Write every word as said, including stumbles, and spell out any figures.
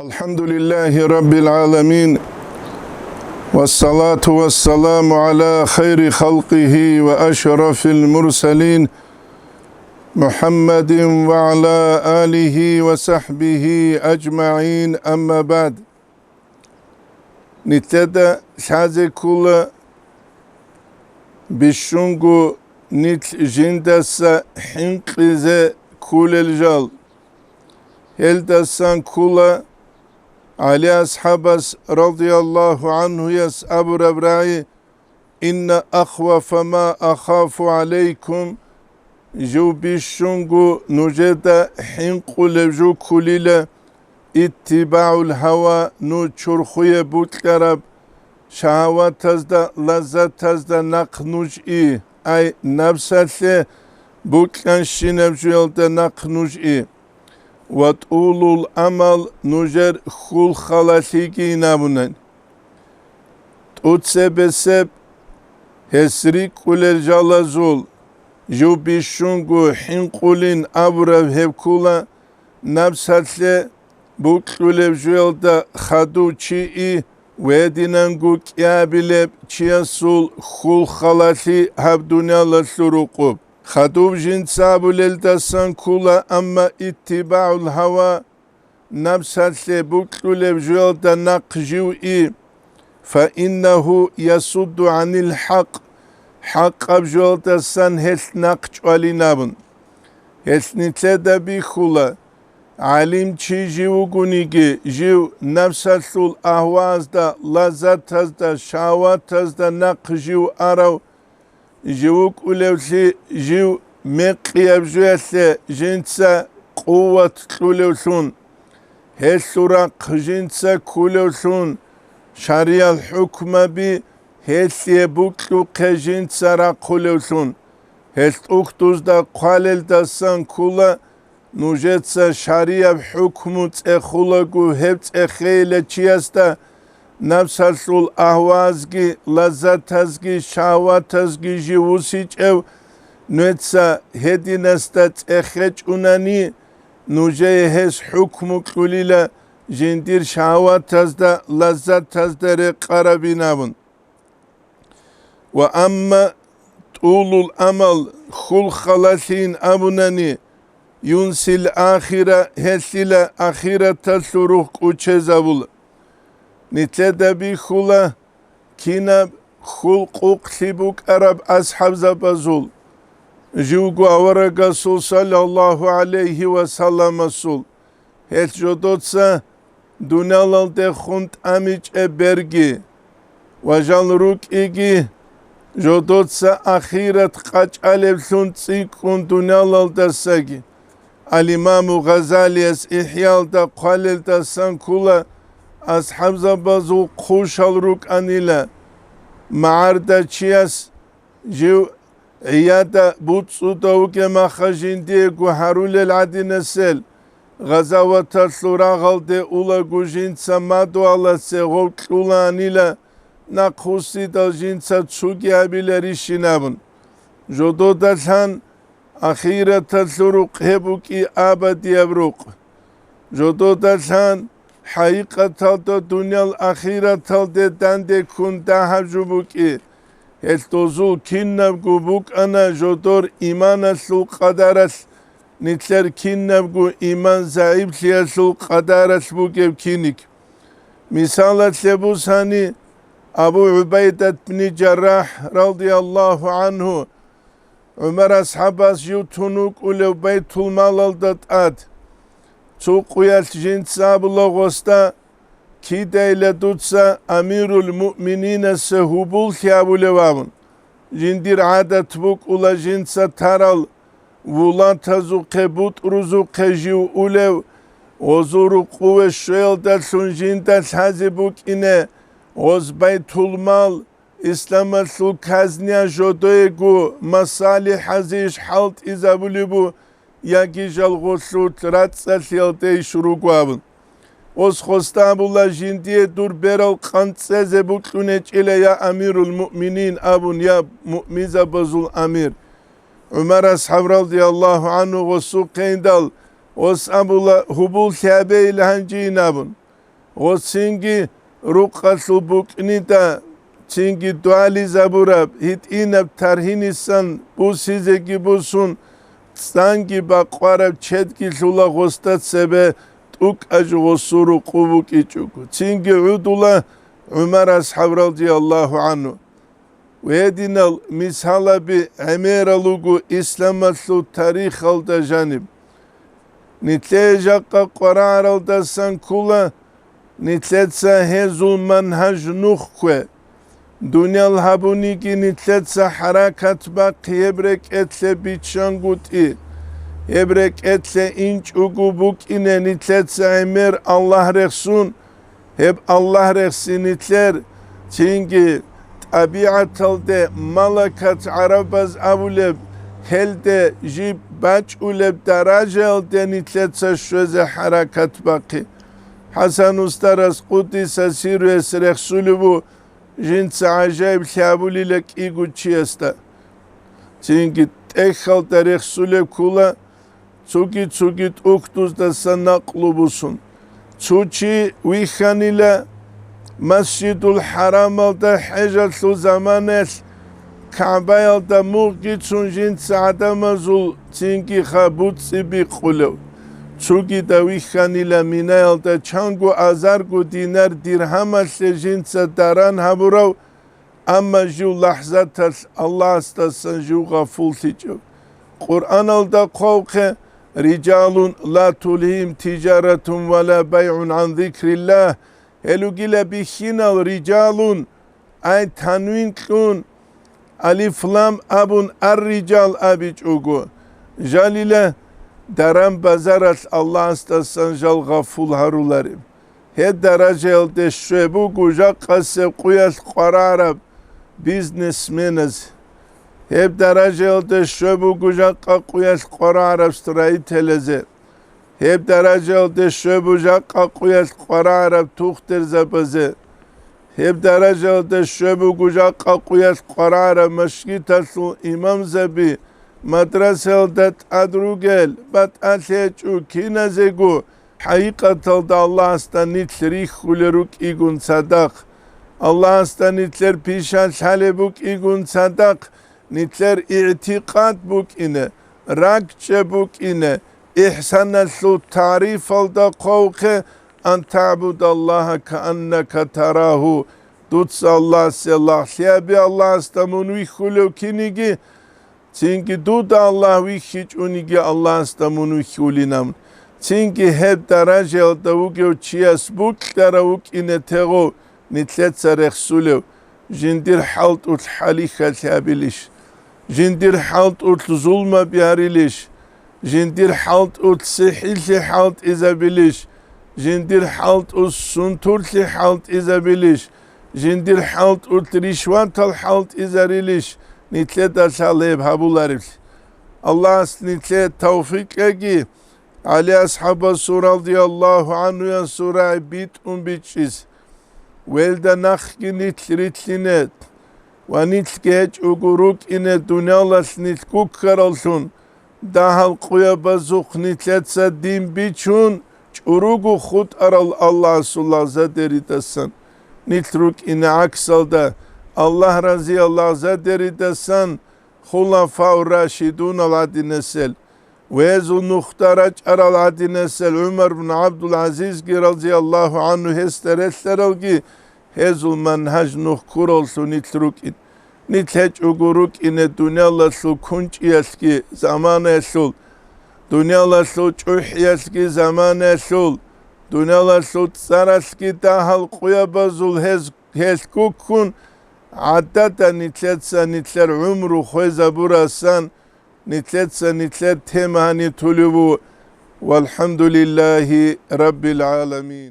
الحمد لله رب العالمين، والصلاة والسلام على خير خلقه وأشرف المرسلين، محمد وعلى آله وصحبه أجمعين، أما بعد. Нилъеда лъазе ккола бищунго нилъ жиндаса хӀинкъизе кколел жал. Гьелдасан ккола ГӀали асхӀабас радияллагьу гӀанхуяс абураб рагӀи: «Инна ахвафа ма ахафу гӀалайкум», жив бищунго нужеда хӀинкъулев жо кколила, «иттибагӀул гьава», нуж чорхое букьараб, шагьаватазда, лаззатазда нахъ нуж и, ай, напсалъе букьанщинаб жоялда нахъ нуж и, «ва тӀулул амал», нужер хьул халалъиги инабунани. ТӀуцебесеб гьес рикӀкӀулел жалазул жив бищунго хӀинкъулин абураб гьеб ккула, напсалъе букьулев жоялда хадув чи и, гьединанго кӀиабилеб чиясул хьул халалъи гьаб дуниялалъул рукъуб. Хадув жинца абулелдасан ккула, амма иттибагӀул гьава, напсалъе букьулев жоялда нахъ жив и, «фаиннагьу ясудду гӀанил хӀакъ», хӀакъаб жоялдасан гьелъ нахъ чӀвалин абун. Гьелъ нилъеда бихьула, гӀалим чи жив вугониги, жив напсалъул агьваазда, лаззатазда, шагьаватазда нахъ жив арав, жив вукӀулевлъи жив мекъияб жоялъе жинца къуват кьулевлъун, гьелъул рахъ жинца ккулевлъун, шариял хӀукмаби гьелъие букьухъе жинца рахъулевлъун, гьелъ тӀухьдузда хъвалелдасан ккула, нужеца шарияб хӀукму цӀехулаго гьеб цӀехейила чиясда, напсалъул агьваазги лаззатазги шагьаватазги жив вусичӀев, нужеца гьединасда цӀехечӀунани, нужее гьес хӀукму кьулила жиндир шагьаватазда, лаззатазда рекъарабин абун. Ва амма тӀулул амал, хьул халалъин абунани, юнсил ахира, гьелъила ахираталъул рухӀ кӀучезабула. Нилъеда бихьула, кинаб хьул къукълъи букӀараб асхӀабзабазул, живго аварагасул саллаллагьу гӀалайгьи ва салламасул, гьелъ жодоца дуниялалдехун тӀамичӀеб берги ва жал рукӀиги, жодоца ахират къачӀалеблъун цӀикӀкӀун дуниялалдасаги. Ал-Имаму Гъазалияс ИхӀялда хъвалелдасан ккула, асхӀабзабазул хъушал рукӀанила, магӀарда чияс жив гӀияда буцӀцӀуда вугеб маха жиндиего гьарулел гӀадинасел, гъазаваталъул рагъалде улаго жинца мадугьаласе гъов кьулаанила, нахъвуссидал жинца цуги гьабиларищин абун. Жододалъан ахираталъул рукъ гьеб букӀи абадияб рукъ. Жододалъан хӀакъикъаталда дуниял ахираталде данде ккун дагьаб жо букӀи. Гьелъ дозул кинабго букӀана жодор иманалъул къадаралъ, нилъер кинабго иман загӀиплъиялъул къадаралъ бугеб киник. Мисалалъе бусани, Абу ГӀубайдат бни Жаррахь, радияллагьу гӀанху, ГӀумар асхӀабас жив тун вукӀулев Байтулмалалда тӀад. Цо къуялъ жинца абула гъосда: «Кидайила дуца амирул муъмининасе гьубуллъи абулев», – абун. Жиндир гӀадат букӀула жинца тарал вулатазухъе, бутӀрузухъе жив улев, гъозул рукъуве щвеялдалъун жинда лъазе букӀине, гъоз Байтулмал, исламалъул казния жодоего масалихӀазе иш хӀалтӀизабулеб бу, яги жал гъолъул рацӀцӀалъиялде иш руго абун. Гъос хвоста абула: «Жиндие дур берал къан цӀезе букьунечӀила, я амирул муъминин», – абун, я муъминзабазул амир. ГӀумар асхӀаб радияллагьу гӀанху гъосухъе индал, гъос абула: «Гьубуллъи гьабейила гьанжейин», – абун. Гъосинги рукъалъул букӀнида, цинги дугӀализабураб гьитӀинаб таргьинисан бусизеги бусун, цӀанги бакъвараб чедги лъула гъосда цебе тӀукӀа жо гъосул рукъу букӀичӀого. Цинги гӀодула ГӀумар асхӀаб радияллагьу гӀангьу. Гьединал мисалаби гӀемерал руго исламалъул тарихалда жаниб. Нилъее жакъа къварагӀаралдасан ккола, нилъеца гьезул мангьаж нух ккве. Дуниял гьабуниги нилъеца хӀаракат бахъи гьеб рекӀелъе биччангутӀи. Гьеб рекӀелъе инчӀого букӀине нилъеца гӀемер Аллагь рехсун, гьеб Аллагь рехси нилъер, цинги тӀабигӀаталде малакат гӀарабаз абулеб, гьелде жиб бачӀулеб даражаялде нилъеца щвезе хӀаракат бахъи. ХӀасан устарас, къуддиса сирругьу, гьес рехсулеб бу жинца гӀажаиблъи гьабулила кӀиго чиясда. Цинги тӀехьалда рехсулеб ккола, цоги-цоги тӀухьдуздаса накълу бусун. Цо чи вихьанила Масжидул ХӀарамалда хӀежалъул заманаялъ КагӀбаялда мугъги цун жинца гӀадамазул цинги ха буцӀцӀи бикъулев. Цогида вихьанила Минаялда чанго азарго динар-диргьамалъе жинца даран гьабурав, амма жив лахӀзаталъ Аллагьасдасан жив гъафуллъичӀев. Къуръаналда хъвавхъе: «Рижалун ла тулгьим тижаратун ва ла байгӀун гӀан зикриллагь», гьел ругила бихьинал рижалун, ай танвин кьун, алиф-лам абун ар-рижал абичӀого, жалила даран-базаралъ Аллагьасдасан жал гъафул гьарулареб. Гьеб даражаялде щве буго жакъасеб къуялъ къварагӀараб бизнесменаз. Гьеб даражаялде щве буго жакъа къуялъ къварагӀараб строителазе. Гьеб даражаялде щве буго жакъа къуялъ къварагӀараб тухтурзабазе. Гьеб даражаялде щве буго жакъа къуялъ къварагӀараб мажгиталъул имамзаби, мадрасаялда тӀад ругел, батӀалъи гьечӀо киназего, хӀакъикъаталда Аллагьасда нилъ рихьулел рукӀигун цадахъ, Аллагьасда нилъер пиша лъалеб букӀигун цадахъ, нилъер игӀтикъад букӀине, ракӀчӀеб букӀине, ихсаналъул тарифалда хъвавхъе: «Ан таъбудаллагьа кааннака тарагьу», дуца Аллагьасе лагълъи гьабе Аллагьасда мун вихьулев киниги, цинги дуда Аллагь вихьичӀониги Аллагьасда мун вихьулин абун. Цинги гьеб даражаялда вугев чияс бокьарав вукӀине тегъов нилъеца рехсулев, жиндир хӀалтӀулъ хӀалихьалъи гьабилищ? Жиндир хӀалтӀулъ зулмаби гьарилищ? Жиндир хӀалтӀулъ сихӀиллъи хӀалтӀизабилищ? Жиндир хӀалтӀулъ сунтурлъи хӀалтӀизабилищ? Жиндир хӀалтӀулъ ришватал хӀалтӀизарилищ? Нилъеда лъала гьеб гьабулареблъи. Аллагьас нилъее тавфикъ кьеги, ГӀали асхӀабасул радияллагьу гӀанхуясул рагӀи битӀун бичӀчӀизе. Велда нахъги нилъ рилълъине ва нилъги гьечӀого рукӀине дуниялалъ нилъ гуккараллъун, дагьал къуябазухъ нилъеца дин бичун, чӀуруго хутӀарал Аллагьасул лагъзадеридасан. Нилъ рукӀине гӀаксалда, Аллагь разиял лагъзадеридасан, хулафау рашидунал гӀадинасел, везул нухда рачӀарал гӀадинасел ГӀумар бун ГӀабдул-ГӀазизги разияллагьу гӀанху гьесда релълъаралги, гьезул манхӀаж нух ккураллъун нилъ рукӀин. Нилъ гьечӀого рукӀине дуниялалъул кунчӀиялъги заманаялъул, дуниялалъул чӀухӀиялъги заманаялъул, дуниялалъул цӀаралъги дагьал къуябазул гьез, гьелъ гуккун, гӀадада нилъеца нилъер гӀумру хвезабурасан, нилъеца нилъер тема гьаниб тулеб бу. ВалхӀамдулиллагьи раббил гӀаламин.